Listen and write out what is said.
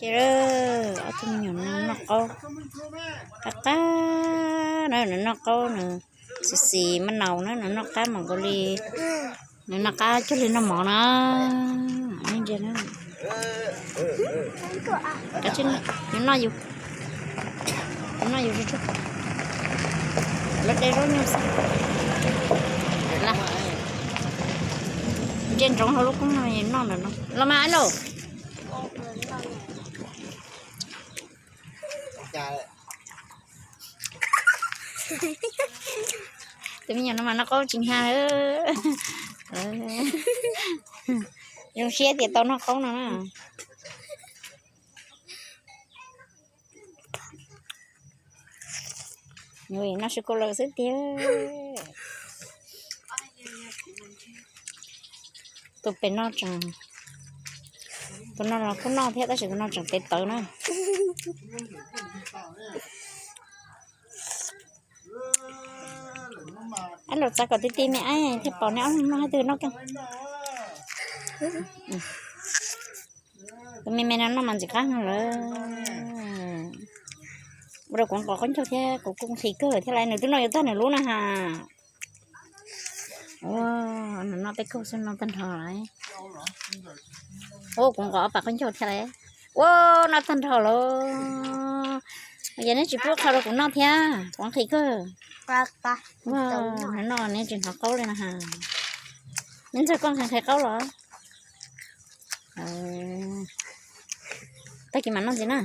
Ces ob tug me nyuam no noj qaub, qab qab na, nws noj qaub nws xis xis maj naus na, nws noj qab mas nkaus li, nws noj qab cuag li noj mov na. Ntsia na, nws noj yus, nws noj yus tsuag tsuag, lawv de zaub nyuj xwb. Ntsia ntsoov hauv lub koob no noj ntawm no los mas lauj. Tus me nyuam no mas noj qaub tsis hnyav. Zoo siab tias tau noj qaub no na. Noj su kau lawm xwb tiag. Tus pem no tseem, tus no los kuj noj thiab tab sis tus no tseem tes tawv na. Ab, los txav kom ti ti me ab thiaj pom neb ob leeg noj, hais twg noj kiag. Tus me me no noj mas ntxim qab heev lawm. Ua rau kuv nqos qaub ncaug thiab kuv kuj nqhis kawg thiab lauj, nws twb noj yuav tag nws lub na ha. Ua, nws noj tej kaug xwb noj tag nrho lawm. Ua, kuv nqos ob pam qaub ncaug thiab lauj. Ua, noj tag nrho lawm. Yog neb tsis pub qhau rau kuv noj thiab, kuv nqhis kawg. Ua, nws noj neb tsis hnov qaub li na ha. Neb ntxawg koj nqhis nqhis qaub los? Tag kis mam noj ntxiv na.